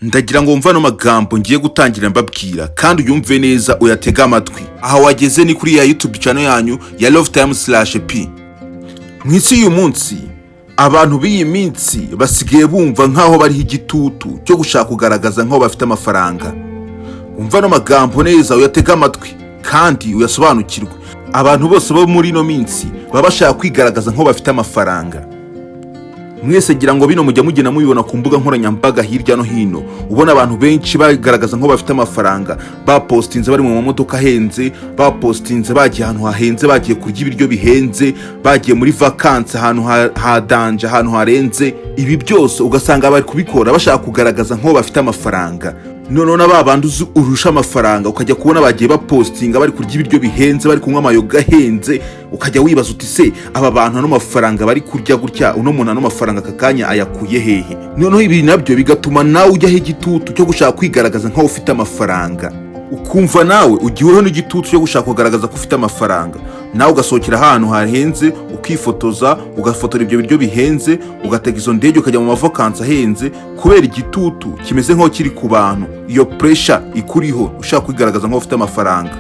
Ndagira ngo wumve ano magambo ngiye gutangira mbabwira, kandi uyumve neza, uyatege amatwi. Aha wageze ni kuri ya YouTube channel yanyu ya Love Time slash P. Mu isi y'uyu munsi, abantu b'iyi minsi basigaye bumva nk'aho bariho igitutu cyo gushaka kugaragaza nk'aho bafite amafaranga. Umva ano magambo neza, uyatege amatwi kandi uyasobanukirwe. Abantu bose bo muri ino minsi baba bashaka kwigaragaza nk'aho bafite amafaranga. Mwese ngira ngo bino mujya mugenda mubibona ku mbuga nkoranyambaga hirya no hino, ubona abantu benshi bagaragaza nk'aho bafite amafaranga, bapostinze bari mu mamodoka ahenze, bapostinze bagiye ahantu hahenze, bagiye kurya ibiryo bihenze, bagiye muri vakansi ahantu ha danger, ahantu harenze. Ibi byose ugasanga bari kubikora bashaka kugaragaza nk'aho bafite amafaranga. Noneho na ba bandi uzi urusha amafaranga, ukajya kubona bagiye bapostinga bari kurya ibiryo bihenze, bari kunywa amayoga ahenze, ukajya wibaza uti: "Se aba bantu ano mafaranga bari kurya gutya, uno muntu ano mafaranga aka kanya ayakuye hehe?" Noneho ibi nabyo bigatuma nawe ujyaho igitutu cyo gushaka kwigaragaza nk'aho ufite amafaranga, ukumva nawe ugiweho n'igitutu cyo gushaka kugaragaza ko ufite amafaranga, nawe ugasohokera ahantu hahenze, ukifotoza, ugafotora ibyo biryo bihenze, ugatega izo ndege, ukajya mu mavakansi ahenze, kubera igitutu kimeze nk'aho kiri ku bantu, iyo pressure ikuriho ushaka kwigaragaza nk'aho ufite amafaranga.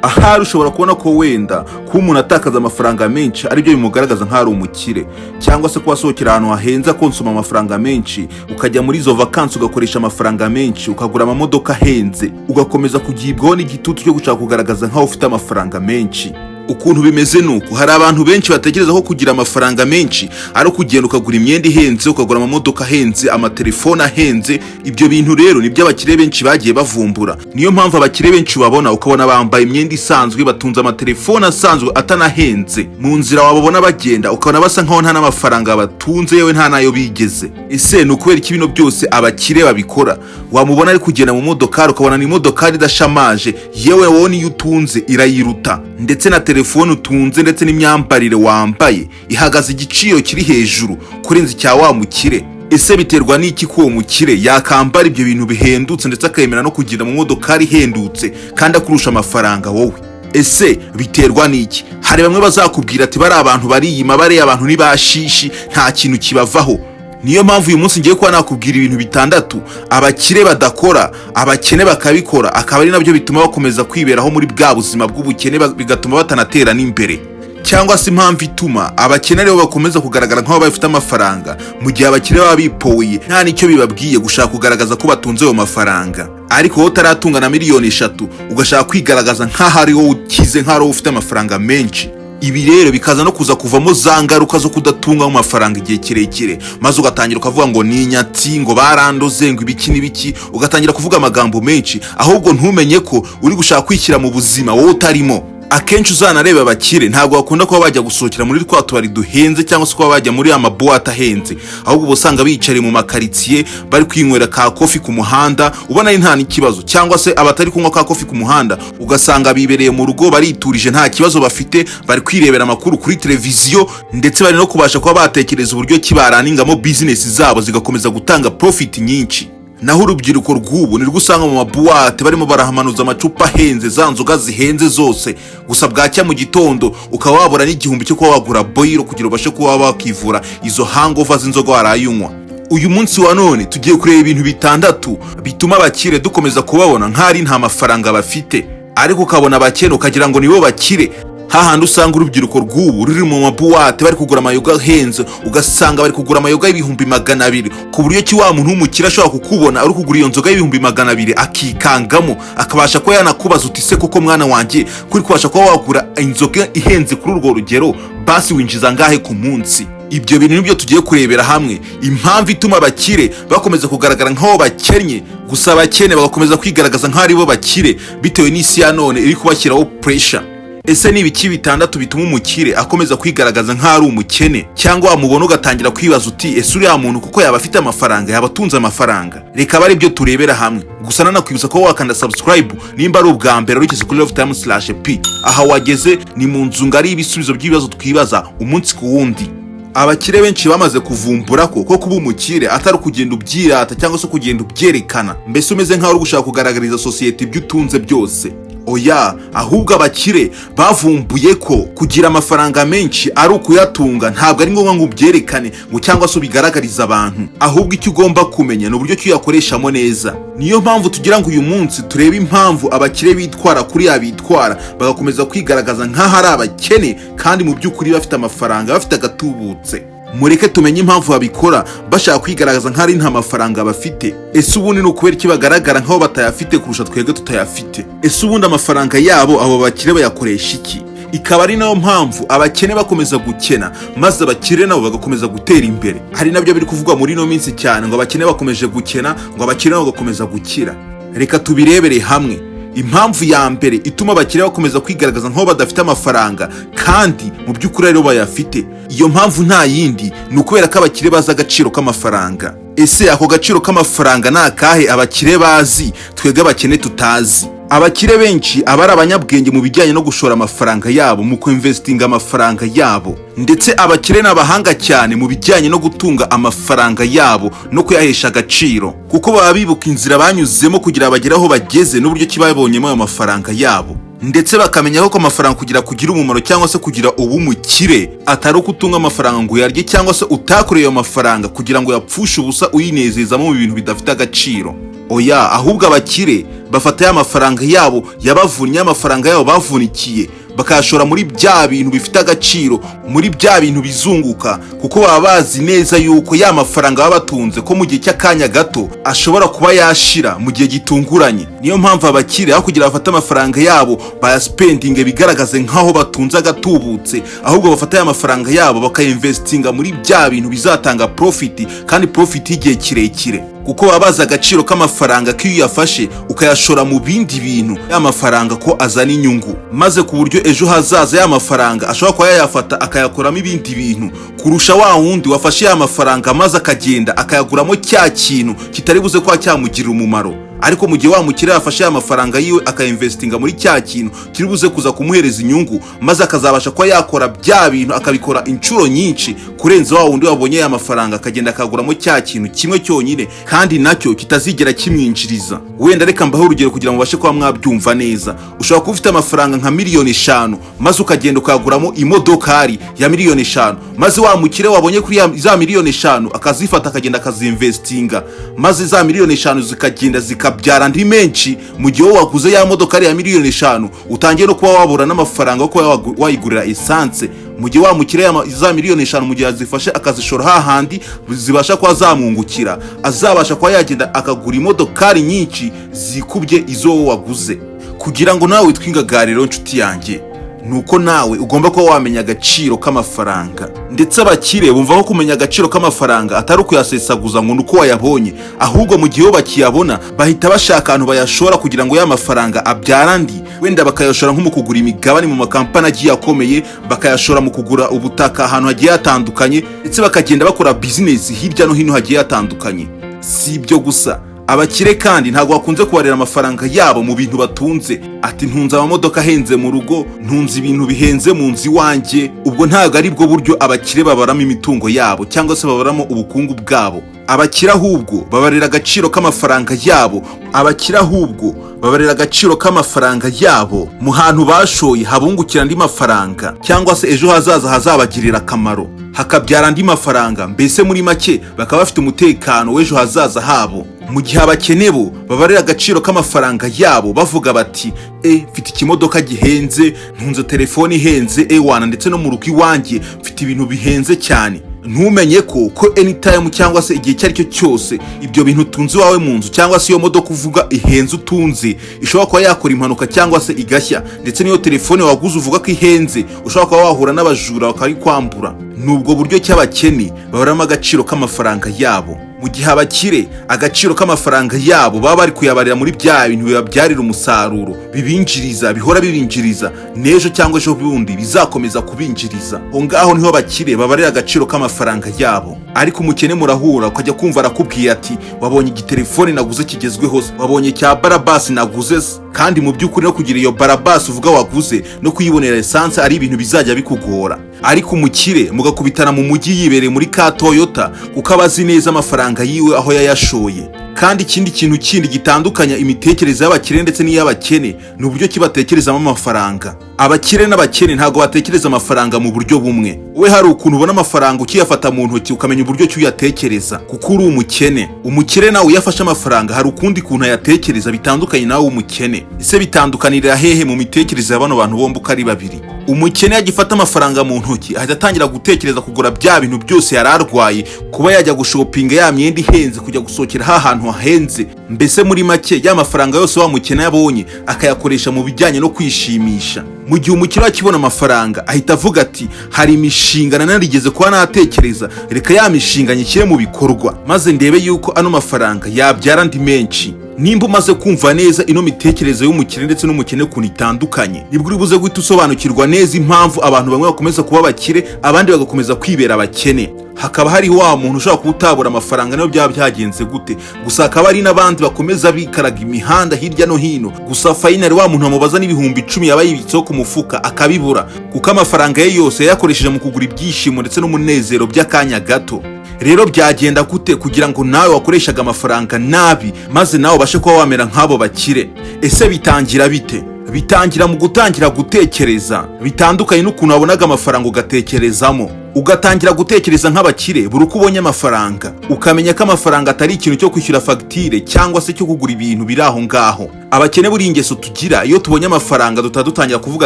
Ahari ushobora kubona ko wenda kuba umuntu atakaza amafaranga menshi aribyo bimugaragaza nk'aho ari umukire, cyangwa se kuba asohokera ahantu hahenze, akonsoma amafaranga menshi, ukajya muri izo vakansi ugakoresha amafaranga menshi, ukagura amamodoka ahenze, ugakomeza kugibwaho n'igitutu cyo gushaka kugaragaza nk'aho ufite amafaranga menshi. Ukuntu bimeze ni uku: hari abantu benshi batekereza ko kugira amafaranga menshi ari ukugenda ukagura imyenda ihenze, ukagura amamodoka ahenze, amatelefone ahenze. Ibyo bintu rero nibyo abakire benshi bagiye bavumbura. Niyo mpamvu abakire benshi ubabona, ukabona bambaye imyenda isanzwe, batunze amatelefone asanzwe atanahenze. Mu nzira wababona bagenda, ukabona basa nkaho nta n'amafaranga batunze, yewe nta n'ayo bigeze. Ese ni ukubera iki bino byose abakire babikora? Wamubona ari kugenda mu modokari, ukabona ni imodokari idashamaje, yewe wowe niyo utunze irayiruta, ndetse na telefone utunze, ndetse n'imyambarire wambaye ihagaze igiciro kiri hejuru kurenza icya wa mukire. Ese biterwa n'iki ko uwo mukire yakambara ibyo bintu bihendutse, ndetse akemera no kugenda mu modokari ihendutse, kandi akurusha amafaranga wowe? Ese biterwa n'iki? Hari bamwe bazakubwira ati: "Bari abantu bariyima, bariya abantu ntibashishi, nta kintu kibavaho." Niyo mpamvu uyu munsi ngiye kuba nakubwira ibintu bitandatu abakire badakora, abakene bakabikora, akaba ari nabyo bituma bakomeza kwiberaho muri bwa buzima bw'ubukene, bigatuma batanatera n'imbere, cyangwa se impamvu ituma abakene aribo bakomeza kugaragara nk'aho bafite amafaranga, mu gihe abakire baba bipoye, nta n'icyo bibabwiye gushaka kugaragaza ko batunze ayo mafaranga. Ariko wowe utaratunga na miliyoni 3, ugashaka kwigaragaza nk'aho ari wowe ukize, nk'aho ari wowe ufite amafaranga menshi. Ibi rero bikaza no kuza kuvamo za ngaruka zo kudatunga mu mafaranga igihe kirekire, maze ugatangira ukavuga ngo ni inyatsi, ngo barandoze, ngo ibiki n'ibiki, ugatangira kuvuga amagambo menshi, ahubwo ntumenye ko uri gushaka kwishyira mu buzima wowe utarimo. Akenshi uzanareba abakire ntabwo bakunda kuba bajya gusohokera muri twa tubari duhenze, cyangwa se kuba bajya muri amabuwate ahenze, ahubwo uba usanga biyicariye mu makaritsiye, bari kwinywera ka coffee ku muhanda, ubona ari nta n'ikibazo, cyangwa se abatari kunywa ka coffee ku muhanda, ugasanga bibereye mu rugo, bariturije, nta kibazo bafite, bari kwirebera amakuru kuri televiziyo, ndetse bari no kubasha kuba batekereza uburyo ki baraningamo bizinesi zabo zigakomeza gutanga profit nyinshi. Naho urubyiruko rw'ubu nirwo usanga mu mabuwate barimo barahamanuza amacupa ahenze, za nzoga zihenze zose, gusa bwacya mu gitondo ukaba wabura n'igihumbi cyo kuba wagura boyiro kugira ubashe kuba wakivura izo hangover z'inzoga waraye unywa. Uyu munsi wa none tugiye kureba ibintu bitandatu bituma abakire dukomeza kubabona nk'aho ari nta mafaranga bafite, ariko ukabona abakene ukagira ngo nibo bakire. Hahandi usanga urubyiruko rw'ubu ruri mu mabuwate, bari kugura amayoga ahenze, ugasanga bari kugura amayoga y'200,000, ku buryo ki wa muntu w'umukire ashobora kukubona uri kugura iyo nzoga y'200,000 akikangamo, akabasha kuba yanakubaza uti: "Se koko mwana wanjye, kuri kubasha kuba wagura inzoga ihenze kuri urwo rugero, basi winjiza angahe ku munsi?" Ibyo bintu nibyo tugiye kurebera hamwe, impamvu ituma abakire bakomeza kugaragara nk'aho bakennye, gusa abakene bagakomeza kwigaragaza nk'aho ari bo bakire, bitewe n'isi ya none iri kubashyiraho pressure. Ese ni ibiki bitandatu bituma umukire akomeza kwigaragaza nk'aho ari umukene, cyangwa wamubona ugatangira kwibaza uti: "Ese uriya muntu kuko yaba afite amafaranga, yaba atunze amafaranga?" Reka abe aribyo turebera hamwe. Gusa nanakwibutsa ko wakanda subscribe nimba ari ubwa mbere urigeze kuri Love Time slash P. Aha wageze ni mu nzu ngari y'ibisubizo by'ibibazo twibaza umunsi ku wundi. Abakire benshi bamaze kuvumbura ko kuba umukire atari ukugenda ubyirata cyangwa se kugenda ubyerekana, mbese umeze nk'aho uri gushaka kugaragariza sosiyete ibyo utunze byose. Oya, ahubwo abakire bavumbuye ko kugira amafaranga menshi ari ukuyatunga. Ntabwo ari ngombwa ngo ubyerekane ngo cyangwa se ubigaragarize abantu, ahubwo icyo ugomba kumenya ni uburyo ki uyakoreshamo neza. Niyo mpamvu tugira ngo uyu munsi turebe impamvu abakire bitwara kuriya bitwara, bagakomeza kwigaragaza nk'aho ari abakene kandi mu by'ukuri bafite amafaranga, bafite agatubutse. Mureke tumenye impamvu babikora bashaka kwigaragaza nk'aho ari nta mafaranga bafite. Ese ubundi ni ukubera iki bagaragara nk'aho batayafite kurusha twebwe tutayafite? Ese ubundi amafaranga yabo abo bakire bayakoresha iki? Ikaba ari nayo mpamvu abakene bakomeza gukena, maze abakire nabo bagakomeza gutera imbere. Hari nabyo biri kuvugwa muri ino minsi cyane ngo abakene bakomeje gukena, ngo abakire nabo bagakomeza gukira. Reka tubirebere hamwe. Impamvu ya mbere ituma abakire bakomeza kwigaragaza nk'aho badafite amafaranga kandi mu by'ukuri aribo bayafite, iyo mpamvu nta yindi, ni ukubera ko abakire bazi agaciro k'amafaranga. Ese ako gaciro k'amafaranga ni akahe abakire bazi, twebwe abakene tutazi? Abakire benshi aba ari abanyabwenge mu bijyanye no gushora amafaranga yabo, mu kuinvestinga amafaranga yabo. Ndetse abakire ni abahanga cyane mu bijyanye no gutunga amafaranga yabo no kuyahesha agaciro, kuko baba bibuka inzira banyuzemo kugira bagere aho bageze n'uburyo ki babonyemo ayo mafaranga yabo, ndetse bakamenya ko amafaranga kugira kugira umumaro cyangwa se kugira ubumukire atari uko utunga amafaranga ngo uyarye, cyangwa se utakoreye ayo mafaranga kugira ngo uyapfushe ubusa uyinezezamo mu bintu bidafite agaciro. Oya, ahubwo abakire bafata ya mafaranga yabo yabavunnye, amafaranga yabo bavunikiye, bakayashora muri bya bintu bifite agaciro, muri bya bintu bizunguka, kuko baba bazi neza yuko ya mafaranga baba batunze ko mu gihe cy'akanya gato ashobora kuba yashira mu gihe gitunguranye. Niyo mpamvu abakire, aho kugira bafate amafaranga yabo bayaspendinge bigaragaze nk'aho batunze agatubutse, ahubwo bafata ya mafaranga yabo bakayinvestinga muri bya bintu bizatanga profit, kandi profit y'igihe kirekire, kuko baba bazi agaciro k'amafaranga, ko iyo uyafashe ukayashora mu bindi bintu, ya mafaranga ko azana inyungu, maze ku buryo ejo hazaza ya mafaranga ashobora kuba yayafata akayakoramo ibindi bintu, kurusha wa wundi wafashe ya mafaranga maze akagenda akayaguramo cya kintu kitari buze kuba cyamugirira umumaro. Ariko mu gihe wa mukire yafashe ya mafaranga yiwe akayinvestinga muri cya kintu kiri buze kuza kumuhereza inyungu, maze akazabasha kuba yakora bya bintu, akabikora inshuro nyinshi kurenza wa wundi wabonye ya mafaranga akagenda akaguramo cya kintu kimwe cyonyine kandi nacyo kitazigera kimwinjiriza. Wenda reka mbahe urugero kugira ngo mubashe kuba mwabyumva neza. Ushobora kuba ufite amafaranga nka miliyoni 5, maze ukagenda ukaguramo imodokari ya miliyoni 5, maze wa mukire wabonye kuri za miliyoni 5 akazifata akagenda akazinvestinga, maze za miliyoni 5 zikagenda zikabyara andi menshi, mu gihe wowe waguze ya modokari ya miliyoni 5 utangiye no kuba wabura n'amafaranga yo kuba wayigurira essence, mu gihe wa mukire za miliyoni 5 mu gihe azifashe akazishora hahandi zibasha kuba zamwungukira, azabasha kuba yagenda akagura imodokari nyinshi zikubye izo wowe waguze. Kugira ngo nawe witwe ingagariro, nshuti yanjye, ni uko nawe ugomba kuba wamenya agaciro k'amafaranga. Ndetse abakire bumva ko kumenya agaciro k'amafaranga atari ukuyasesaguza ngo ni uko wayabonye, ahubwo mu gihe bo bakiyabona bahita bashaka ahantu bayashora kugira ngo ya mafaranga abyara andi. Wenda bakayashora nko mu kugura imigabane mu makampani agiye akomeye, bakayashora mu kugura ubutaka ahantu hagiye hatandukanye, ndetse bakagenda bakora bizinesi hirya no hino hagiye hatandukanye. Si ibyo gusa, abakire kandi ntabwo bakunze kubarira amafaranga yabo mu bintu batunze, ati ntunze amamodoka ahenze mu rugo, ntunze ibintu bihenze mu nzu iwanjye. Ubwo ntabwo ari bwo buryo abakire babaramo imitungo yabo cyangwa se babaramo ubukungu bwabo. Abakire ahubwo babarira agaciro k'amafaranga yabo, abakire ahubwo babarira agaciro k'amafaranga yabo mu hantu bashoye habungukira andi mafaranga, cyangwa se ejo hazaza hazabagirira akamaro, hakabyara andi mafaranga. Mbese muri make bakaba bafite umutekano w'ejo hazaza habo, mu gihe abakene bo babarira agaciro k'amafaranga yabo bavuga bati: "E, mfite ikimodoka gihenze, ntunze telefone ihenze, ewana, ndetse no mu rugo iwanjye mfite ibintu bihenze cyane." Ntumenye ko anytime cyangwa se igihe icyo ari cyo cyose ibyo bintu utunze iwawe mu nzu, cyangwa se iyo modoka uvuga ihenze utunze, ishobora kuba yakora impanuka cyangwa se igashya, ndetse n'iyo telefone waguze uvuga ko ihenze ushobora kuba wahura n'abajura bakayikwambura. Ni ubwo buryo cy'abakene babaramo agaciro k'amafaranga yabo, mu gihe abakire agaciro k'amafaranga yabo baba bari kuyabarira muri bya bintu bibabyarira umusaruro, bibinjiriza, bihora bibinjiriza, n'ejo cyangwa ejo bundi bizakomeza kubinjiriza. Aho ngaho niho abakire babarira agaciro k'amafaranga yabo. Ariko umukene murahura ukajya kumva arakubwiye ati: "Wabonye igitelefone naguze kigezweho se? Wabonye cya barabasi naguze se?" Kandi mu by'ukuri no kugira iyo barabasi uvuga waguze no kuyibonera essence ari ibintu bizajya bikugora. Ariko umukire mugakubitana mu mujyi yibereye muri ka Toyota, kuko aba azi neza amafaranga yiwe aho yayashoye. Kandi ikindi kintu kindi gitandukanya imitekerereze y'abakire ndetse n'iy'abakene ni uburyo ki batekerezamo amafaranga. Abakire n'abakene ntabwo batekereza amafaranga mu buryo bumwe. We hari ukuntu ubona amafaranga ukiyafata mu ntoki, ukamenya uburyo ki uyatekereza kuko uri umukene. Umukire nawe iyo afashe amafaranga hari ukundi kuntu ayatekereza bitandukanye nawe w'umukene. Ese bitandukanirira hehe mu mitekerereze ya bano bantu bombi uko ari babiri? Umukene yagifata amafaranga mu ntoki ahita atangira gutekereza kugura bya bintu byose yari arwaye, kuba yajya gushopinga ya myenda ihenze, kujya gusohokera ha hantu hahenze. Mbese muri make ya mafaranga yose wa mukene yabonye akayakoresha mu bijyanye no kwishimisha. Mu gihe umukire akibona amafaranga ahita avuga ati: "Hari imishinga nanarigeze kuba natekereza, reka ya mishinga nyishyire mu bikorwa maze ndebe yuko ano mafaranga yabyara andi menshi." Nimba umaze kumva neza ino mitekerereze y'umukire ndetse n'umukene ukuntu itandukanye, nibwo uri buze guhita usobanukirwa neza impamvu abantu bamwe bakomeza kuba abakire, abandi bagakomeza kwibera abakene. Hakaba hari wa muntu ushobora kuba utabura amafaranga niyo byaba byagenze gute, gusa hakaba hari n'abandi bakomeza bikaraga imihanda hirya no hino, gusa finally wa muntu amubaza n'10,000 yaba yibitseho ku mufuka akabibura, kuko amafaranga ye yose yayakoresheje mu kugura ibyishimo ndetse n'umunezero by'akanya gato. Rero byagenda gute kugira ngo nawe wakoreshaga amafaranga nabi maze nawe ubashe kuba wamera nk'abo bakire? Ese bitangira bite? Bitangira mu gutangira gutekereza bitandukanye n'ukuntu wabonaga amafaranga ugatekerezamo, ugatangira gutekereza nk'abakire buri uko ubonye amafaranga, ukamenya ko amafaranga atari ikintu cyo kwishyura fagitire cyangwa se cyo kugura ibintu biri aho ngaho. Abakene buri ingeso tugira, iyo tubonye amafaranga duhita dutangira kuvuga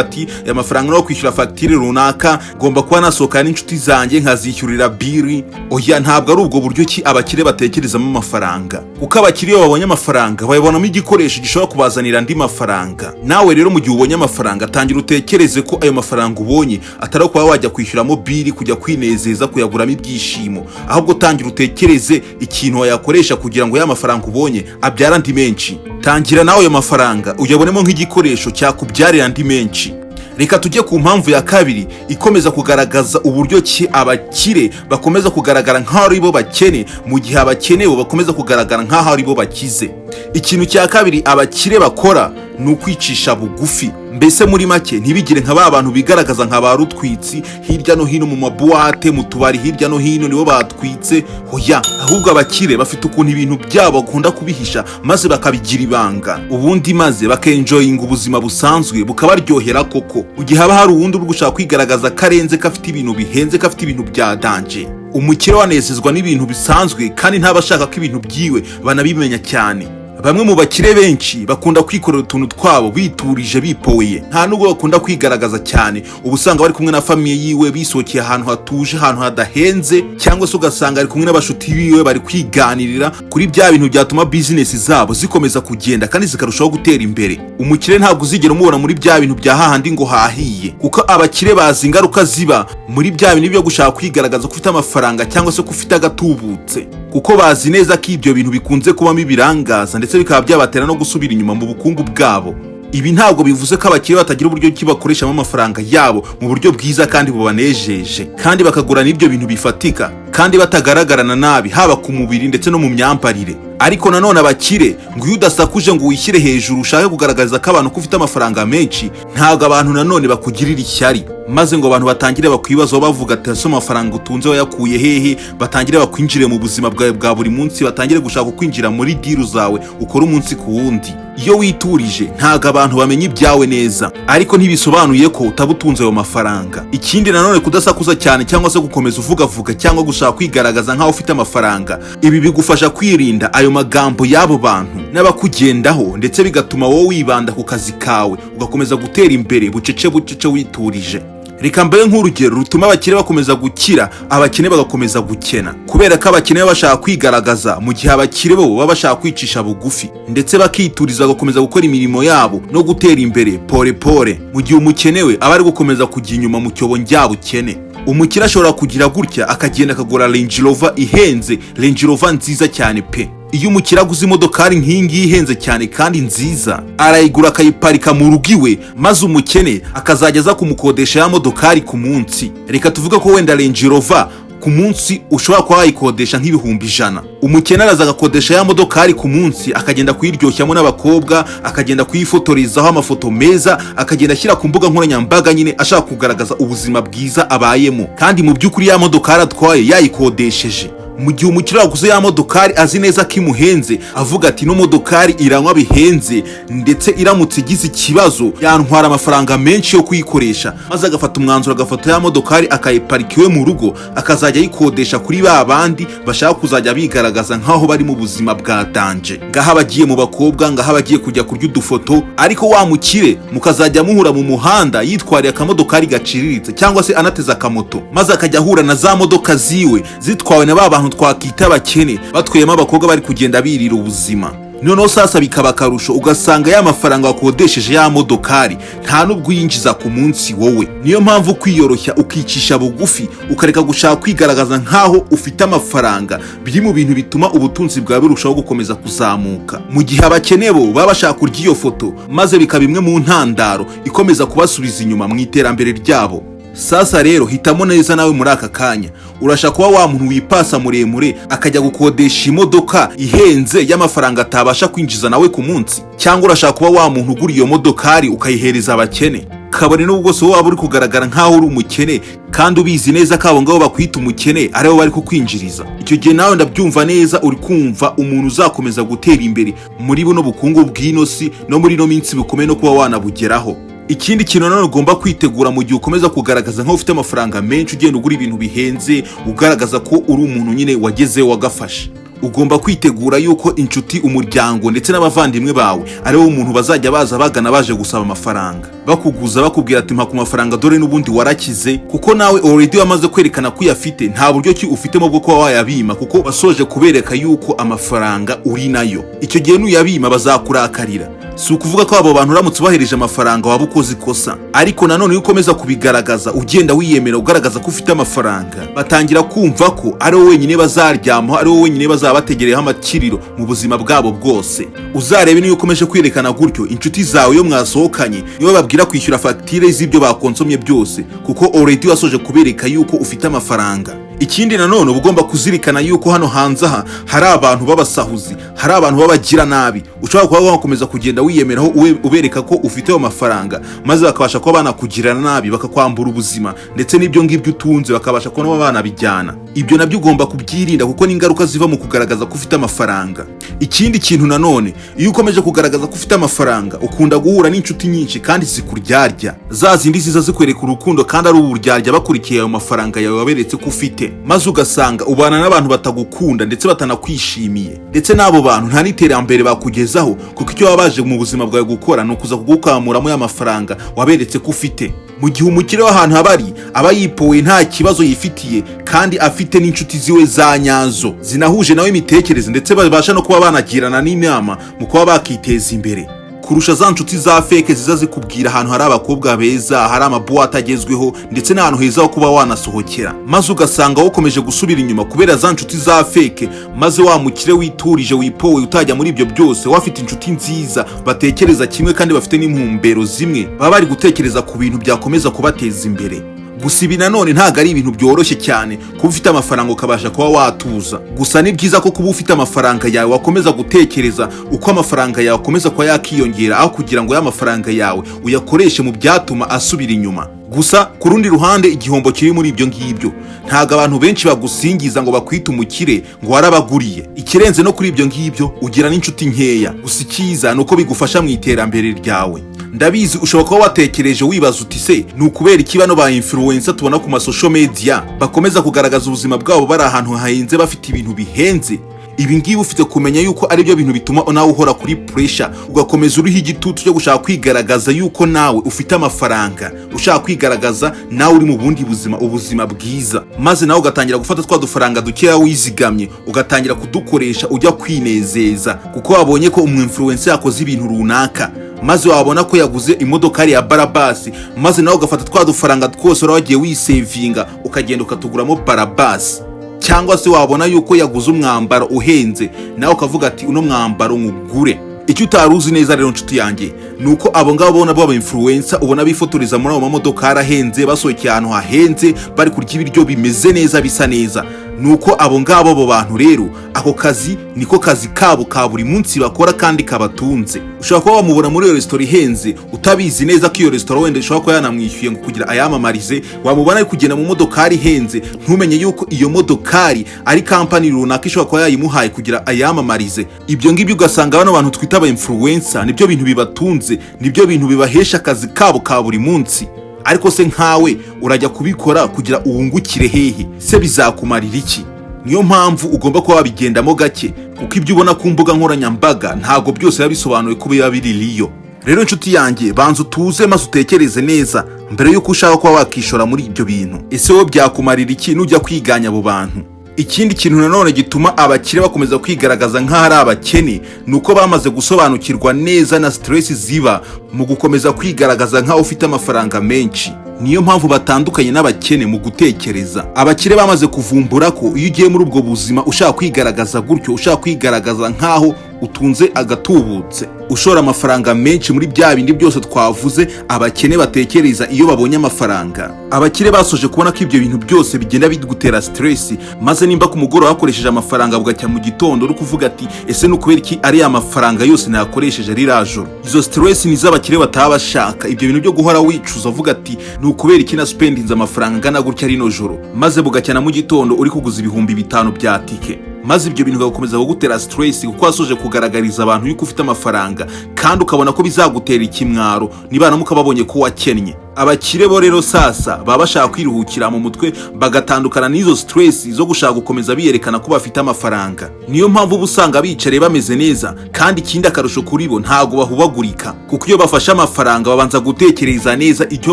ati: "Aya mafaranga no kwishyura fagitire runaka, ngomba kuba nasohokana n'inshuti zanjye nkazishyurira bill." Oya, ntabwo ari ubwo buryo ki abakire batekerezamo amafaranga, kuko abakire iyo babonye amafaranga bayabonamo igikoresho gishobora kubazanira andi mafaranga. Nawe rero mu gihe ubonye amafaranga, tangira utekereze ko ayo mafaranga ubonye atari kuba wajya kwishyuramo bill, kujya kwinezeza, kuyaguramo ibyishimo, ahubwo tangira utekereze ikintu wayakoresha kugira ngo ya mafaranga ubonye abyare andi menshi. Tangira nawe ayo mafaranga uyabonemo nk'igikoresho cyakubyarira andi menshi. Reka tujye ku mpamvu ya kabiri ikomeza kugaragaza uburyo ki abakire bakomeza kugaragara nk'aho ari bo bakene, mu gihe abakene bo bakomeza kugaragara nk'aho ari bo bakize. Ikintu cya kabiri abakire bakora ni ukwicisha bugufi. Mbese muri make ntibigire nka ba bantu bigaragaza nka ba rutwitsi hirya no hino mu mabuwate, mu tubari hirya no hino, nibo batwitse. Hoya, ahubwo abakire bafite ukuntu ibintu byabo bakunda kubihisha maze bakabigira ibanga, ubundi maze bakenjoyinga ubuzima busanzwe bukabaryohera koko. Mu gihe haba hari uwundi uri gushaka kwigaragaza ko arenze, ko afite ibintu bihenze, ko afite ibintu bya danger, umukire wanezezwa n'ibintu bisanzwe kandi ntaba ashaka ko ibintu byiwe banabimenya cyane. Bamwe mu bakire benshi bakunda kwikorera utuntu twabo biturije, bipoye, nta nubwo bakunda kwigaragaza cyane. Uba usanga bari kumwe na famille yiwe, bisohokeye ahantu hatuje, ahantu hadahenze, cyangwa se ugasanga ari kumwe n'abashuti biwe, bari kwiganirira kuri bya bintu byatuma bizinesi zabo zikomeza kugenda kandi zikarushaho gutera imbere. Umukire ntabwo uzigera umubona muri bya bintu bya hahandi ngo hahiye, kuko abakire bazi ingaruka ziba muri bya bintu byo gushaka kwigaragaza ko ufite amafaranga cyangwa se ko ufite agatubutse, kuko bazi neza ko ibyo bintu bikunze kubamo ibirangaza ndetse bikaba byabatera no gusubira inyuma mu bukungu bwabo. Ibi ntabwo bivuze ko abakire batagira uburyo ki bakoreshamo amafaranga yabo mu buryo bwiza kandi bubanejeje, kandi bakagura n'ibyo bintu bifatika kandi batagaragarana nabi, haba ku mubiri ndetse no mu myambarire. Ariko nanone abakire ngo iyo udasakuje ngo wishyire hejuru, ushake kugaragaza ko abantu ko ufite amafaranga menshi, ntabwo abantu nanone bakugirira ishyari maze ngo abantu batangire bakwibazaho bavuga ati: "Ese amafaranga utunze wayakuye hehe?" Batangire bakwinjire mu buzima bwawe bwa buri munsi, batangire gushaka kwinjira muri deal zawe ukora umunsi ku wundi. Iyo witurije ntabwo abantu bamenya ibyawe neza, ariko ntibisobanuye ko utaba utunze ayo mafaranga. Ikindi nanone, kudasakuza cyane cyangwa se gukomeza uvugavuga cyangwa gushaka kwigaragaza nk'aho ufite amafaranga, ibi bigufasha kwirinda ayo magambo y'abo bantu n'abakugendaho, ndetse bigatuma wowe wibanda ku kazi kawe, ugakomeza gutera imbere bucece bucece witurije. Reka mbahe nk'urugero rutuma abakire bakomeza gukira, abakene bagakomeza gukena. Kubera ko abakene baba bashaka kwigaragaza, mu gihe abakire bo baba bashaka kwicisha bugufi ndetse bakituriza, bagakomeza gukora imirimo yabo no gutera imbere pole pole, mu gihe umukene we aba ari gukomeza kujya inyuma mu cyobo njyabukene. Umukire ashobora kugira gutya akagenda akagura Range Rover ihenze, Range Rover nziza cyane pe. Iyo umukire aguze imodokari nk'iyi ngiyi ihenze cyane kandi nziza, arayigura akayiparika mu rugo iwe, maze umukene akazajya aza kumukodesha ya modokari ku munsi. Reka tuvuge ko wenda Range Rover ku munsi ushobora kuba wayikodesha nk'100,000. Umukene araza agakodesha ya modokari ku munsi, akagenda kuyiryoshamo n'abakobwa, akagenda kuyifotorezaho amafoto meza, akagenda ashyira ku mbuga nkoranyambaga, nyine ashaka kugaragaza ubuzima bwiza abayemo, kandi mu by'ukuri ya modokari atwaye yayikodesheje. Mu gihe umukire waguze ya modokari azi neza ko imuhenze, avuga ati: "Ino modokari iranywa bihenze, ndetse iramutse igize ikibazo yantwara amafaranga menshi yo kuyikoresha." Maze agafata umwanzuro, agafata ya modokari akayiparika iwe mu rugo, akazajya ayikodesha kuri ba bandi bashaka kuzajya bigaragaza nk'aho bari mu buzima bwa danger. Ngaho abagiye mu bakobwa, ngaho abagiye kujya kurya udufoto, ariko wa mukire mukazajya muhura mu muhanda yitwariye akamodokari gaciriritse cyangwa se anateze akamoto, maze akajya ahura na za modoka ziwe zitwawe na ba bantu twakita abakene, batweyemo abakobwa bari kugenda birira ubuzima. Noneho sasa bikaba akarusho, ugasanga ya mafaranga wakodesheje ya modokari nta n'ubwo uyinjiza ku munsi wowe. Niyo mpamvu kwiyoroshya, ukicisha bugufi, ukareka gushaka kwigaragaza nk'aho ufite amafaranga biri mu bintu bituma ubutunzi bwawe burushaho gukomeza kuzamuka, mu gihe abakene bo baba bashaka kurya iyo foto, maze bikaba imwe mu ntandaro ikomeza kubasubiza inyuma mu iterambere ryabo. Sasa rero hitamo neza nawe muri aka kanya. Urashaka kuba wa muntu wipasa muremure akajya gukodesha imodoka ihenze y'amafaranga atabasha kwinjiza nawe ku munsi, cyangwa urashaka kuba wa muntu ugura iyo modokari ukayihereza abakene, kabone n'ubwo bwose wowe waba uri kugaragara nk'aho uri umukene, kandi ubizi neza ko abo ngabo bakwita umukene aribo bari kukwinjiriza? Icyo gihe nawe ndabyumva neza, uri kumva umuntu uzakomeza gutera imbere muri buno bukungu bw'ino si no muri ino minsi bukomeye no kuba wanabugeraho. Ikindi kintu nanone ugomba kwitegura mu gihe ukomeza kugaragaza nk'aho ufite amafaranga menshi, ugenda ugura ibintu bihenze, ugaragaza ko uri umuntu nyine wagezeho wagafashe, ugomba kwitegura yuko inshuti, umuryango ndetse n'abavandimwe bawe ari wo muntu bazajya baza bagana baje gusaba amafaranga, bakuguza, bakubwira ati: "Mpa ku mafaranga, dore n'ubundi warakize." Kuko nawe already wamaze kwerekana ko uyafite, nta buryo ki ufitemo bwo kuba wayabima, kuko wasoje kubereka yuko amafaranga uri nayo. Icyo gihe nuyabima bazakurakarira. Si ukuvuga ko abo bantu uramutse ubahereje amafaranga waba ukoze ikosa, ariko nanone iyo ukomeza kubigaragaza, ugenda wiyemera, ugaragaza ko ufite amafaranga, batangira kumva ko ari wowe wenyine bazaryamaho, ari wowe wenyine bazaba bategereyeho amakiriro mu buzima bwabo bwose. Uzarebe, niyo ukomeje kwerekana gutyo, inshuti zawe iyo mwasohokanye nibo babwira kwishyura fagitire z'ibyo bakonsomye byose, kuko already wasoje kubereka yuko ufite amafaranga. Ikindi nanone uba ugomba kuzirikana yuko hano hanze aha hari abantu b'abasahuzi, hari abantu b'abagira nabi. Ushobora kuba wakomeza kugenda wiyemeraho, ubereka ko ufite ayo mafaranga, maze bakabasha kuba banakugirana nabi, bakakwambura ubuzima, ndetse n'ibyo ngibyo utunze bakabasha kuba banabijyana. Ibyo nabyo ugomba kubyirinda, kuko n'ingaruka ziva mu kugaragaza ko ufite amafaranga. Ikindi kintu nanone, iyo ukomeje kugaragaza ko ufite amafaranga, ukunda guhura n'inshuti nyinshi kandi zikuryarya, za zindi ziza zikwereka urukundo kandi ari uburyarya, bakurikiye ayo mafaranga yawe waberetse ko ufite, maze ugasanga ubana n'abantu batagukunda ndetse batanakwishimiye. Ndetse n'abo bantu nta n'iterambere bakugezaho, kuko icyo baba baje mu buzima bwawe gukora ni ukuza kugukamuramo ya mafaranga waberetse ko ufite. Mu gihe umukire w'ahantu aba ari, aba yipoye, nta kibazo yifitiye, kandi afite n'inshuti ziwe za nyazo zinahuje nawe imitekerereze, ndetse babasha no kuba banagirana n'inama mu kuba bakiteza imbere, kurusha za nshuti za fake ziza zikubwira ahantu hari abakobwa beza, hari amabuwate agezweho, ndetse n'ahantu heza ho kuba wanasohokera, maze ugasanga ukomeje gusubira inyuma kubera za nshuti za fake. Maze wa mukire witurije, wipowe, utajya muri ibyo byose, wafite inshuti nziza batekereza kimwe kandi bafite n'intumbero zimwe, baba bari gutekereza ku bintu byakomeza kubateza imbere. Gusa ibi nanone ntabwo ari ibintu byoroshye cyane, kuba ufite amafaranga ukabasha kuba watuza. Gusa ni byiza ko kuba ufite amafaranga yawe wakomeza gutekereza uko amafaranga yawe akomeza kuba yakiyongera, aho kugira ngo ya mafaranga yawe uyakoreshe mu byatuma asubira inyuma. Gusa ku rundi ruhande, igihombo kiri muri ibyo ngibyo, ntabwo abantu benshi bagusingiza ngo bakwite umukire ngo warabaguriye. Ikirenze no kuri ibyo ngibyo, ugira n'inshuti nkeya. Gusa icyiza ni uko bigufasha mu iterambere ryawe. Ndabizi ushobora kuba watekereje wibaza uti: "Se ni ukubera iki bano ba influencer tubona ku ma social media bakomeza kugaragaza ubuzima bwabo bari ahantu hahenze, bafite ibintu bihenze?" Ibi ngibi ufite kumenya yuko ari byo bintu bituma nawe uhora kuri pressure, ugakomeza uriho igitutu cyo gushaka kwigaragaza yuko nawe ufite amafaranga, ushaka kwigaragaza nawe uri mu bundi buzima, ubuzima bwiza, maze nawe ugatangira gufata twa dufaranga dukeya wizigamye, ugatangira kudukoresha ujya kwinezeza, kuko wabonye ko umu influencer yakoze ibintu runaka, maze wabona ko yaguze imodokari ya barabasi, maze nawe ugafata twa dufaranga twose wari wagiye wisevinga, ukagenda ukatuguramo barabasi. Cyangwa se wabona yuko yaguze umwambaro uhenze, nawe ukavuga ati: "Uno mwambaro nkugure." Icyo utari uzi neza rero, nshuti yanjye, Ni uko abo ngabo ubona baba influencer, ubona bifotoreza muri ayo mamodoka ahenze, basohokeye ahantu hahenze, bari kurya ibiryo bimeze neza, bisa neza, ni uko abo ngabo, abo bantu rero, ako kazi niko kazi kabo ka buri munsi bakora kandi kabatunze. Ushobora kuba wamubona muri iyo resitora ihenze, utabizi neza ko iyo resitora wenda ishobora kuba yanamwishyuye ngo kugira ayamamarize. Wamubona ari kugenda mu modokari ihenze, ntumenye yuko iyo modokari ari kampani runaka ishobora kuba yayimuhaye kugira ayamamarize. Ibyo ngibyo ugasanga bano bantu twita aba influencer nibyo bintu bibatunze, nibyo bintu bibahesha akazi kabo ka buri munsi. Ariko se nkawe urajya kubikora kugira uwungukire hehe? Se bizakumarira iki? Niyo mpamvu ugomba kuba wabigendamo gake, kuko ibyo ubona ku mbuga nkoranyambaga ntabwo byose biba bisobanuye ko biba biri real. Rero inshuti yanjye, banza utuze maze utekereze neza mbere y'uko ushaka kuba wakishora muri ibyo bintu. Ese wowe byakumarira iki nujya kwiganya abo bantu? Ikindi kintu nanone gituma abakire bakomeza kwigaragaza nk'aho ari abakene ni uko bamaze gusobanukirwa neza na stress ziba mu gukomeza kwigaragaza nk'aho ufite amafaranga menshi. Niyo mpamvu batandukanye n'abakene mu gutekereza. Abakire bamaze kuvumbura ko iyo ugiye muri ubwo buzima ushaka kwigaragaza gutyo, ushaka kwigaragaza nk'aho utunze agatubutse, ushora amafaranga menshi muri bya bindi byose twavuze abakene batekereza iyo babonye amafaranga, abakire basoje kubona ko ibyo bintu byose bigenda bigutera stress. Maze nimba ku mugoroba wakoresheje amafaranga, bugacya mu gitondo uri kuvuga ati: "Ese ni ukubera iki ari ya mafaranga yose nayakoresheje ririya joro?" Izo stress ni iz'abakire bataba bashaka. Ibyo bintu byo guhora wicuza uvuga ati: "Ni ukubera iki na spendinze amafaranga angana gutya rino joro?" Maze bugacya na mu gitondo uri kuguza 5000 bya tike, maze ibyo bintu bigakomeza kugutera stress kuko wasoje kugaragariza abantu yuko ufite amafaranga, kandi ukabona ko bizagutera ikimwaro niba naramuka babonye ko wakennye. Abakire bo rero sasa baba bashaka kwiruhukira mu mutwe, bagatandukana n'izo stress zo gushaka gukomeza biyerekana ko bafite amafaranga. Niyo mpamvu uba usanga bicariye bameze neza. Kandi ikindi, akarusho kuri bo, ntago bahubagurika, kuko iyo bafashe amafaranga babanza gutekereza neza icyo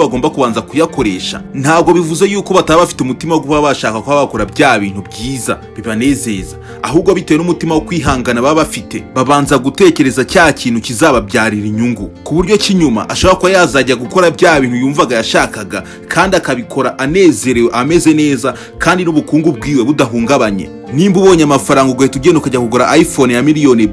bagomba kubanza kuyakoresha. Ntabwo bivuze yuko bataba bafite umutima wo kuba bashaka kuba bakora bya bintu byiza bibanezeza, ahubwo bitewe n'umutima wo kwihangana baba bafite, babanza gutekereza cya kintu kizababyarira inyungu, ku buryo cy'inyuma ashobora kuba yazajya gukora bya bintu yumvaga yashakaga, kandi akabikora anezerewe, ameze neza, kandi n'ubukungu bwiwe budahungabanye. Nimba ubonye amafaranga ugahita ugenda ukajya kugura iPhone ya 2 miliyoni,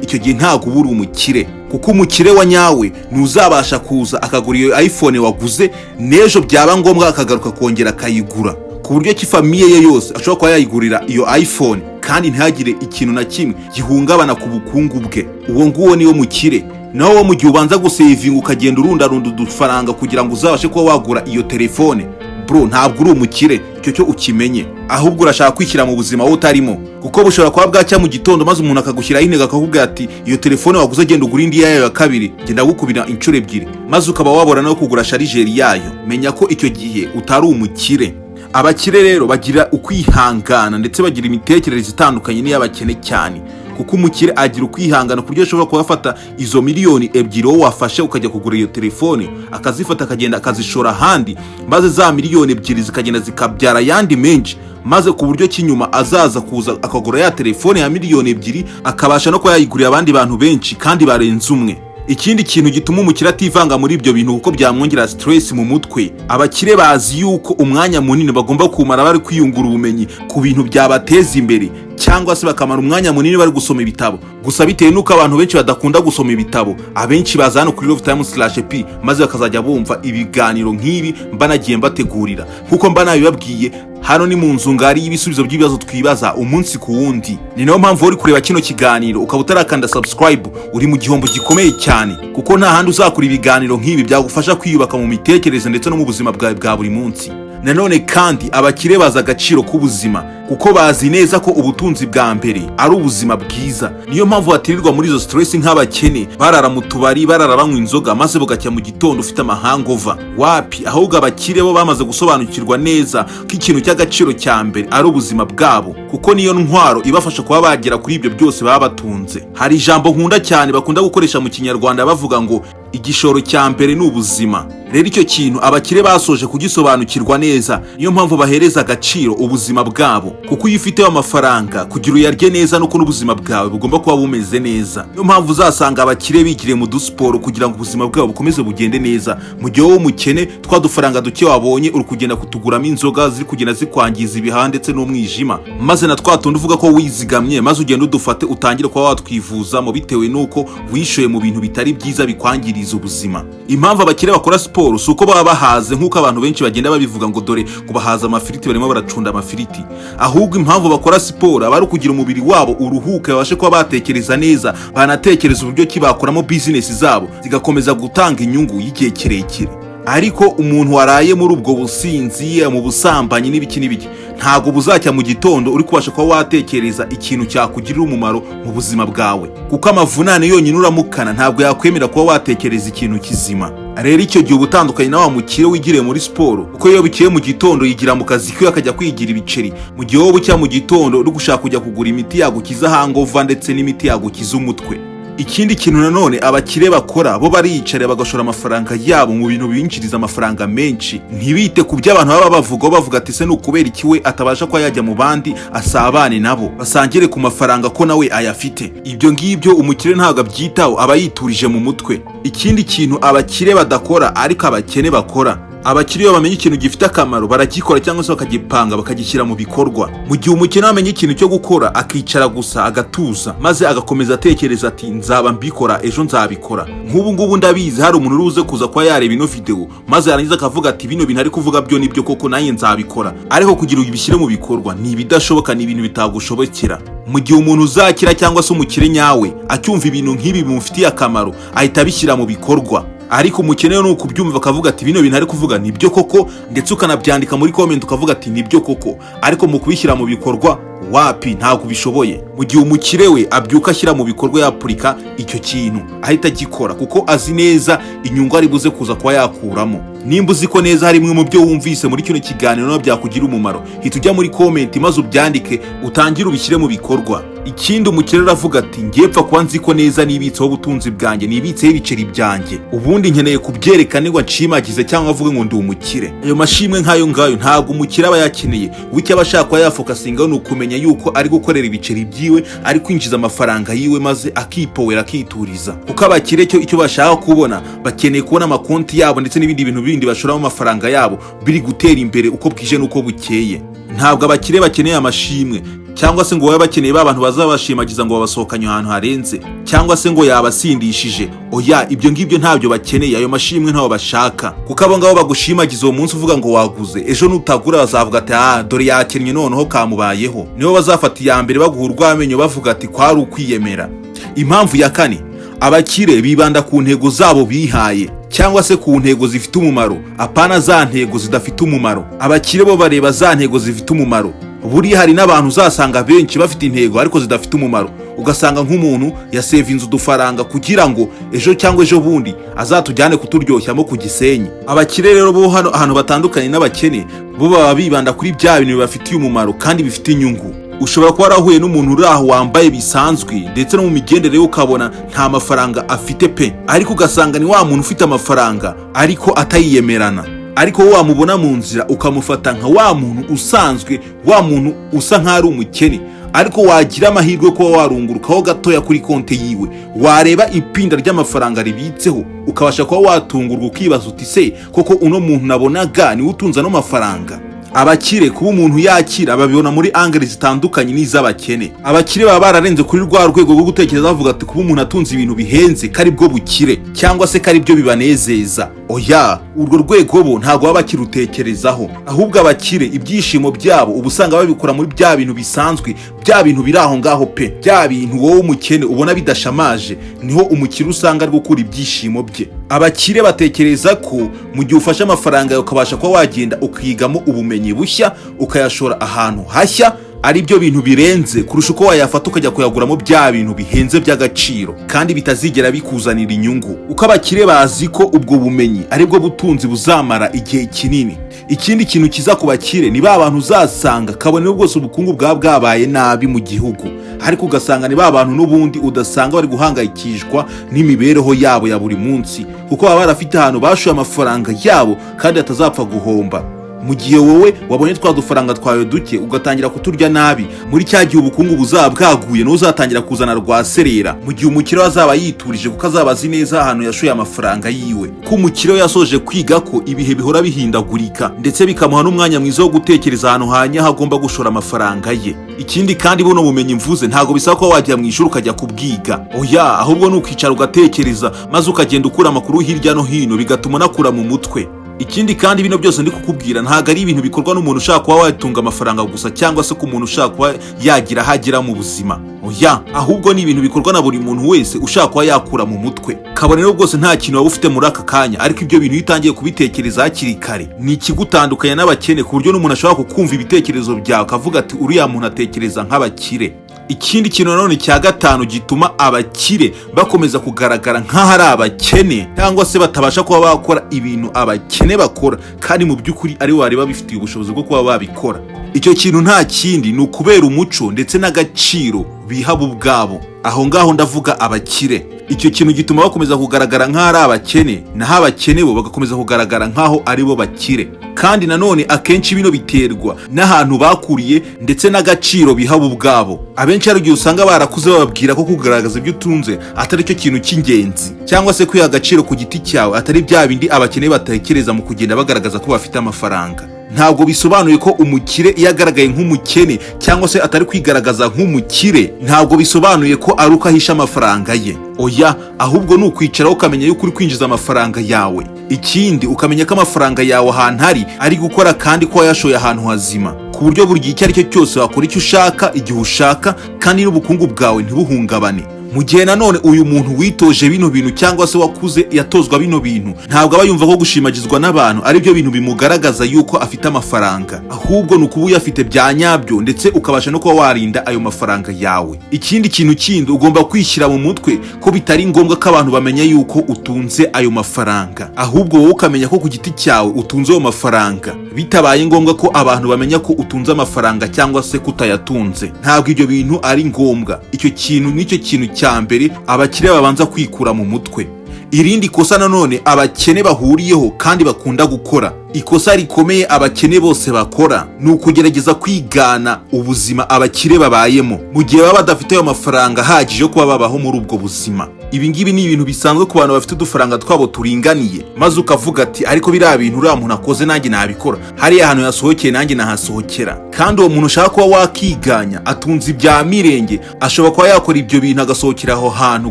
icyo gihe ntabwo uba uri umukire, kuko umukire wa nyawe ntuzabasha kuza akagura iyo iPhone waguze, n'ejo byaba ngombwa akagaruka akongera akayigura, ku buryo ki famille ye yose ashobora kuba yayigurira iyo iPhone kandi ntihagire ikintu na kimwe gihungabana ku bukungu bwe. Uwo nguwo niwo mukire. Naho wo mu gihe ubanza gusevinga, ukagenda urundarunda udufaranga kugira ngo uzabashe kuba wagura iyo telefone, bro, ntabwo uri umukire, icyo cyo ukimenye. Ahubwo urashaka kwishyira mu buzima wowe utarimo, kuko bushobora kuba bwacya mu gitondo maze umuntu akagushyiraho intego, akakubwira ati: "Iyo telefone waguze, genda ugura indi yayo ya kabiri, genda gukubira inshuro ebyiri," maze ukaba wabura no kugura charger yayo. Menya ko icyo gihe utari umukire. Abakire rero bagira ukwihangana, ndetse bagira imitekerereze itandukanye n'iy'abakene cyane, kuko umukire agira ukwihangana ku buryo ashobora kuba afata izo 2 miliyoni wowe wafashe ukajya kugura iyo telefone, akazifata akagenda akazishora ahandi, maze za 2 miliyoni zikagenda zikabyara ayandi menshi, maze ku buryo cy'inyuma azaza kuza akagura ya telefone ya 2 miliyoni, akabasha no kuba yayigurira abandi bantu benshi kandi barenze umwe. Ikindi kintu gituma umukire ativanga muri ibyo bintu kuko byamwongera stress mu mutwe, abakire bazi yuko umwanya munini bagomba kumara bari kwiyungura ubumenyi ku bintu byabateza imbere, cyangwa se bakamara umwanya munini bari gusoma ibitabo. Gusa bitewe n'uko abantu benshi badakunda gusoma ibitabo, abenshi baza hano kuri Love Time slash P, maze bakazajya bumva ibiganiro nk'ibi mba nagiye mbategurira. Nk'uko mba nabibabwiye, hano ni mu nzu ngari y'ibisubizo by'ibibazo twibaza umunsi ku wundi. Ni nayo mpamvu uri kureba kino kiganiro ukaba utarakanda subscribe, uri mu gihombo gikomeye cyane, kuko nta handi uzakura ibiganiro nk'ibi byagufasha kwiyubaka mu mitekerereze ndetse no mu buzima bwawe bwa buri munsi. Nanone kandi abakire bazi agaciro k'ubuzima, kuko bazi neza ko ubutunzi bwa mbere ari ubuzima bwiza. Niyo mpamvu batirirwa muri izo stress nk'abakene, barara mu tubari, barara banywa inzoga, maze bugacya mu gitondo ufite ama hangover. Wapi, ahubwo abakire bo bamaze gusobanukirwa neza ko ikintu cy'agaciro cya mbere ari ubuzima bwabo, kuko niyo ntwaro ibafasha kuba bagera kuri ibyo byose baba batunze. Hari ijambo nkunda cyane bakunda gukoresha mu Kinyarwanda, bavuga ngo: "Igishoro cya mbere ni ubuzima." Rero icyo kintu abakire basoje kugisobanukirwa neza, niyo mpamvu bahereza agaciro ubuzima bwabo, kuko iyo ufite amafaranga, kugira uyarye neza nuko n'ubuzima bwawe bugomba kuba bumeze neza. Niyo mpamvu uzasanga abakire bigiriye mu dusiporo kugira ngo ubuzima bwabo bukomeze bugende neza, mu gihe wowe umukene twa dufaranga duke wabonye uri kugenda kutuguramo inzoga ziri kugenda zikwangiza ibihaha ndetse n'umwijima, maze na twa tundi uvuga ko wizigamye, maze ugenda udufate utangire kuba watwivuzamo bitewe n'uko wishoye mu bintu bitari byiza bikwangiriza. kwangiriza ubuzima. Impamvu abakire bakora siporo si uko baba bahaze, nk'uko abantu benshi bagenda babivuga ngo dore ngo bahaza amafiriti, barimo baracunda amafiriti. Ahubwo impamvu bakora siporo aba ari ukugira umubiri wabo uruhuke, babashe kuba batekereza neza, banatekereza uburyo ki bakoramo bizinesi zabo zigakomeza gutanga inyungu y'igihe kirekire. Ariko umuntu waraye muri ubwo businzi, mu busambanyi n'ibiki n'ibiki, ntabwo buzacya mu gitondo uri kubasha kuba watekereza ikintu cyakugirira umumaro mu buzima bwawe, kuko amavunane yonyine uramukana ntabwo yakwemera kuba watekereza ikintu kizima. Rero icyo gihe uba utandukanye na wa mukire wigiriye muri siporo, kuko iyo bukeye mu gitondo yigira mu kazi kiwe, akajya kwigira ibiceri, mu gihe wowe bucya mu gitondo uri gushaka kujya kugura imiti yagukiza hangover ndetse n'imiti yagukiza umutwe. Ikindi kintu nanone abakire bakora, bo bariyicarira bagashora amafaranga yabo mu bintu binjiriza amafaranga menshi, ntibite ku byo abantu baba bavuga. Bavuga ati: "Se ni ukubera iki we atabasha kuba yajya mu bandi, asabane nabo, basangire ku mafaranga, ko nawe ayafite?" Ibyo ngibyo umukire ntabwo abyitaho, aba yiturije mu mutwe. Ikindi kintu abakire badakora ariko abakene bakora: abakire iyo bamenya ikintu gifite akamaro baragikora cyangwa se bakagipanga, bakagishyira mu bikorwa, mu gihe umukene amenya ikintu cyo gukora akicara gusa, agatuza, maze agakomeza atekereza ati: "Nzaba mbikora ejo, nzabikora." Nk'ubu ngubu ndabizi hari umuntu uri buze kuza kuba yareba ino video, maze yarangiza akavuga ati: "Bino bintu ari kuvuga byo nibyo koko, nanjye nzabikora." Ariko kugira ngo ubishyire mu bikorwa ni ibidashoboka, ni ibintu bitagushobokera. Mu gihe umuntu uzakira cyangwa se umukire nyawe acyumva ibintu nk'ibi bimufitiye akamaro, ahita abishyira mu bikorwa. Ariko umukene ni ukubyumva akavuga ati: "Bino bintu ari kuvuga nibyo koko," ndetse ukanabyandika muri comment ukavuga ati: "Nibyo koko," ariko mu kubishyira mu bikorwa wapi, ntabwo ubishoboye. Mu gihe umukire we abyuka ashyira mu bikorwa, yapurika icyo kintu, ahita agikora, kuko azi neza inyungu ari buze kuza kuba yakuramo. Nimba uzi ko neza hari imwe mu byo wumvise muri kino kiganiro nawe byakugira umumaro, hita ujya muri comment maze ubyandike, utangire ubishyire mu bikorwa. Ikindi, umukire aravuga ati: "Ngiye pfa kuba nzi ko neza nibitseho ubutunzi bwanjye, nibitseho ibiceri byanjye, ubundi nkeneye kubyerekana ngo nshimagize cyangwa avuge ngo ndi umukire." Ayo mashimwe nk'ayo ngayo ntabwo umukire aba yakeneye. We icyo aba ashaka kuba yafocusingaho ni ukumenya yuko ari gukorera ibiceri byiwe, ari kwinjiza amafaranga yiwe, maze akipowera, akituriza. Kuko abakire cyo icyo bashaka kubona, bakeneye kubona amakonti yabo ndetse n'ibindi bintu bindi bashoramo amafaranga yabo biri gutera imbere uko bwije n'uko bukeye. Ntabwo abakire bakeneye amashimwe, cyangwa se ngo babe bakeneye ba bantu bazabashimagiza ngo babasohokanye ahantu harenze, cyangwa se ngo yabasindishije. Oya, ibyo ngibyo ntabyo bakeneye, ayo mashimwe ntayo bashaka, kuko abo ngabo bagushimagiza uwo munsi uvuga ngo waguze, ejo nutagura bazavuga ati: "Ah, dore yakennye, noneho kamubayeho." Nibo bazafata iya mbere baguha urw'amenyo, bavuga ati: "Kwari ukwiyemera." Impamvu ya kane: abakire bibanda ku ntego zabo bihaye, cyangwa se ku ntego zifite umumaro, apana za ntego zidafite umumaro. Abakire bo bareba za ntego zifite umumaro. Buriya hari n'abantu uzasanga benshi bafite intego ariko zidafite umumaro, ugasanga nk'umuntu yasevinze udufaranga kugira ngo ejo cyangwa ejo bundi azatujyane kuturyoshamo ku Gisenyi. Abakire rero bo hano ahantu batandukanye n'abakene, bo baba bibanda kuri bya bintu bibafitiye umumaro kandi bifite inyungu. Ushobora kuba warahuye n'umuntu uri aho wambaye bisanzwe, ndetse no mu migendere ye ukabona nta mafaranga afite pe, ariko ugasanga ni wa muntu ufite amafaranga ariko atayiyemerana. Ariko wowe wamubona mu nzira ukamufata nka wa muntu usanzwe, wa muntu usa nk'aho ari umukene. Ariko wagira amahirwe yo kuba warungurukaho gatoya kuri konti yiwe, wareba ipinda ry'amafaranga ribitseho, ukabasha kuba watungurwa, ukibaza uti: "Se koko uno muntu nabonaga niwe utunze ano mafaranga?" Abakire kuba umuntu yakira babibona muri angle zitandukanye n'iz'abakene. Abakire baba bararenze kuri rwa rwego rwo gutekereza bavuga ati kuba umuntu atunze ibintu bihenze ko ari bwo bukire, cyangwa se ko ari byo bibanezeza. Oya, urwo rwego bo ntabwo baba bakirutekerezaho. Ahubwo abakire ibyishimo byabo uba usanga babikora muri bya bintu bisanzwe, bya bintu biri aho ngaho pe, bya bintu wowe umukene ubona bidashamaje, niho umukire usanga ari gukura ibyishimo bye. Abakire batekereza ko mu gihe ufashe amafaranga yawe ukabasha kuba wagenda ukigamo ubumenyi bushya, ukayashora ahantu hashya, ari byo bintu birenze kurusha uko wayafata ukajya kuyaguramo bya bintu bihenze by'agaciro kandi bitazigera bikuzanira inyungu, uko abakire bazi ko ubwo bumenyi ari bwo butunzi buzamara igihe kinini. Ikindi kintu kiza ku bakire, ni ba bantu uzasanga kabone bwose ubukungu bwaba bwabaye nabi mu gihugu, ariko ugasanga ni ba bantu n'ubundi udasanga bari guhangayikishwa n'imibereho yabo ya buri munsi, kuko baba barafite ahantu bashoye amafaranga yabo kandi atazapfa guhomba. Mu gihe wowe wabonye twa dufaranga twawe duke ugatangira kuturya nabi, muri cya gihe ubukungu buzaba bwaguye, niwe uzatangira kuzana rwaserera, mu gihe umukire we azaba yiturije, kuko azaba azi neza ahantu yashoye amafaranga yiwe, ko umukire we yasoje kwiga ko ibihe bihora bihindagurika, ndetse bikamuha n'umwanya mwiza wo gutekereza ahantu hanya hagomba gushora amafaranga ye. Ikindi kandi, buno bumenyi mvuze ntabwo bisaba ko wajya mu ishuri ukajya kubwiga, oya, ahubwo ni ukwicara ugatekereza, maze ukagenda ukura amakuru hirya no hino, bigatuma unakura mu mutwe. Ikindi kandi, bino byose ndi kukubwira ntabwo ari ibintu bikorwa n'umuntu ushaka kuba watunga amafaranga gusa, cyangwa se ku muntu ushaka kuba yagira aho agera mu buzima, oya, ahubwo ni ibintu bikorwa na buri muntu wese ushaka kuba yakura mu mutwe, kabone n'ubwo bwose nta kintu waba ufite muri aka kanya. Ariko ibyo bintu iyo utangiye kubitekereza hakiri kare, ni ikigutandukanya n'abakene, ku buryo n'umuntu ashobora kukumva ibitekerezo byawe akavuga ati: "Uriya muntu atekereza nk'abakire." Ikindi kintu nanone cya gatanu gituma abakire bakomeza kugaragara nk'aho ari abakene, cyangwa se batabasha kuba bakora ibintu abakene bakora, kandi mu by'ukuri ari bo bari babifitiye ubushobozi bwo kuba babikora, icyo kintu nta kindi, ni ukubera umuco ndetse n'agaciro biha bo ubwabo. Aho ngaho ndavuga abakire. Icyo kintu gituma bakomeza kugaragara nk'aho ari abakene, naho abakene bo bagakomeza kugaragara nk'aho ari bo bakire. Kandi nanone akenshi bino biterwa n'ahantu bakuriye ndetse n'agaciro biha bo ubwabo. Abenshi hari igihe usanga barakuze bababwira ko kugaragaza ibyo utunze atari cyo kintu cy'ingenzi, cyangwa se kwiha agaciro ku giti cyawe atari bya bindi abakene batekereza mu kugenda bagaragaza ko bafite amafaranga. Ntabwo bisobanuye ko umukire iyo agaragaye nk'umukene, cyangwa se atari kwigaragaza nk'umukire, ntabwo bisobanuye ko ari uko ahisha amafaranga ye, oya, ahubwo ni ukwicaraho ukamenya yuko uri kwinjiza amafaranga yawe. Ikindi, ukamenya ko amafaranga yawe ahantu ari gukora, kandi ko wayashoye ahantu hazima, ku buryo buri gihe icyo ari cyo cyose wakora icyo ushaka igihe ushaka, kandi n'ubukungu bwawe ntibuhungabane. Mu gihe nanone uyu muntu witoje bino bintu, cyangwa se wakuze yatozwa bino bintu, ntabwo aba yumva ko gushimagizwa n'abantu ari byo bintu bimugaragaza yuko afite amafaranga, ahubwo ni ukuba uyafite bya nyabyo, ndetse ukabasha no kuba warinda ayo mafaranga yawe. Ikindi kintu kindi, ugomba kwishyira mu mutwe ko bitari ngombwa ko abantu bamenya yuko utunze ayo mafaranga, ahubwo wowe ukamenya ko ku giti cyawe utunze ayo mafaranga, bitabaye ngombwa ko abantu bamenya ko utunze amafaranga cyangwa se ko utayatunze. Ntabwo ibyo bintu ari ngombwa. Icyo kintu nicyo kintu cya mbere abakire babanza kwikura mu mutwe. Irindi kosa nanone abakene bahuriyeho kandi bakunda gukora, ikosa rikomeye abakene bose bakora, ni ukugerageza kwigana ubuzima abakire babayemo, mu gihe baba badafite ayo mafaranga ahagije yo kuba babaho muri ubwo buzima. Ibi ngibi ni ibintu bisanzwe ku bantu bafite udufaranga twabo turinganiye, maze ukavuga ati: "Ariko biriya bintu uriya muntu akoze nanjye nabikora, hariya hantu yasohokeye nanjye nahasohokera." Kandi uwo muntu ushaka kuba wakiganya atunze ibya mirenge, ashobora kuba yakora ibyo bintu, agasohokera aho hantu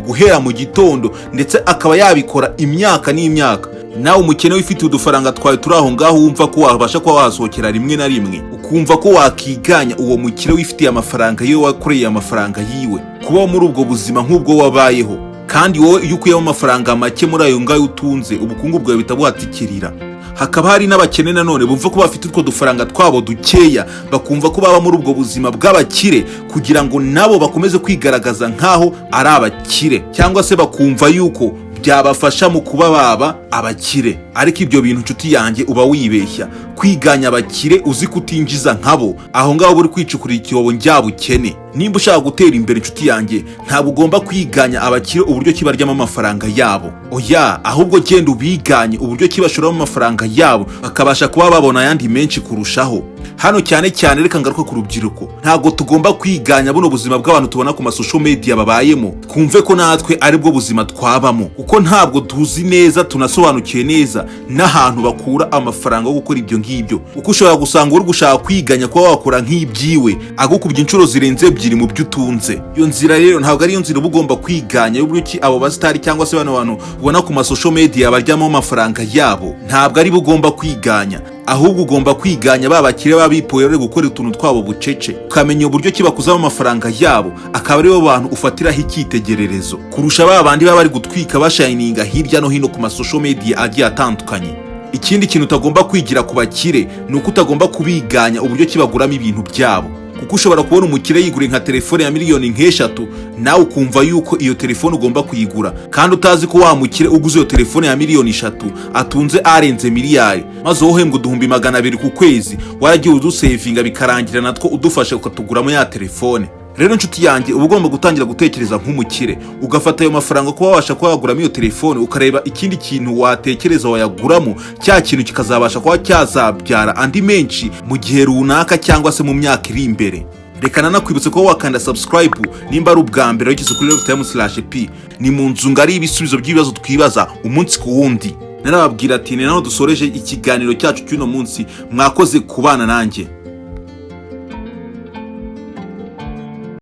guhera mu gitondo, ndetse akaba yabikora imyaka n'imyaka. Nawe umukene wifitiye udufaranga twawe turi aho ngaho, wumva ko wabasha kuba wahasohokera rimwe na rimwe, ukumva ko wakiganya uwo mukire wifitiye amafaranga yiwe, wakoreye amafaranga yiwe, kubaho muri ubwo buzima nk'ubwo wabayeho. Kandi wowe iyo ukuyemo amafaranga make muri ayo ngayo utunze, ubukungu bwawe buhita buhatikirira. Hakaba hari n'abakene nanone bumva ko bafite utwo dufaranga twabo dukeya, bakumva ko baba muri ubwo buzima bw'abakire kugira ngo nabo bakomeze kwigaragaza nk'aho ari abakire, cyangwa se bakumva yuko byabafasha mu kuba baba abakire. Ariko ibyo bintu, nshuti yanjye, uba wibeshya. Kwiganya abakire uzi kutinjiza nkabo, aho ngaho uba uri kwicukurira icyobo njyabukene. Nimba ushaka gutera imbere, inshuti yanjye, ntabwo ugomba kwiganya abakire uburyo ki baryamo amafaranga yabo, oya, ahubwo genda ubiganye uburyo ki bashoramo amafaranga yabo, bakabasha kuba babona ayandi menshi kurushaho. Hano cyane cyane reka ngaruke ku rubyiruko. Ntabwo tugomba kwiganya buno buzima bw'abantu tubona ku ma social media babayemo, twumve ko natwe aribwo buzima twabamo, kuko ntabwo tuzi neza, tunasobanukiwe neza n'ahantu bakura amafaranga yo gukora ibyo ngibyo, kuko ushobora gusanga uri gushaka kwiganya kuba wakora nk'ibyiwe agukubye inshuro zirenze ebyiri mu byo utunze. Iyo nzira rero ntabwo ariyo nzira uba ugomba kwiganya y'uburyo ki abo basitari, cyangwa se bano bantu ubona ku ma social media baryamo amafaranga yabo, ntabwo ari bo ugomba kwiganya. Ahubwo ugomba kwiganya ba bakire baba bipoye, bari gukora utuntu twabo bucece, ukamenya uburyo ki bakuzamo amafaranga yabo, akaba aribo bantu ufatiraho icyitegererezo kurusha ba bandi baba bari gutwika, bashayininga hirya no hino ku ma social media agiye atandukanye. Ikindi kintu utagomba kwigira ku bakire ni uko utagomba kubiganya uburyo ki baguramo ibintu byabo, kuko ushobora kubona umukire yiguriye nka telefone ya miliyoni nk'eshatu, nawe ukumva yuko iyo telefone ugomba kuyigura, kandi utazi ko wa mukire uguze iyo telefone ya miliyoni 3 atunze arenze miliyari, maze wowe uhembwa 200,000 ku kwezi, waragiye udusevinga, bikarangira natwo udufashe ukatuguramo ya telefone. Rero inshuti yanjye, uba ugomba gutangira gutekereza nk'umukire, ugafata ayo mafaranga kuba wabasha kuba waguramo iyo telefone, ukareba ikindi kintu watekereza wayaguramo, cya kintu kikazabasha kuba cyazabyara andi menshi mu gihe runaka cyangwa se mu myaka iri imbere. Reka nanakwibutse kuba wakanda subscribe nimba ari ubwa mbere wigeze kuri Love Time slash P. Ni mu nzu ngari y'ibisubizo by'ibibazo twibaza umunsi ku wundi. Narababwira ati ni naho dusoreje ikiganiro cyacu cy'uno munsi. Mwakoze kubana nanjye.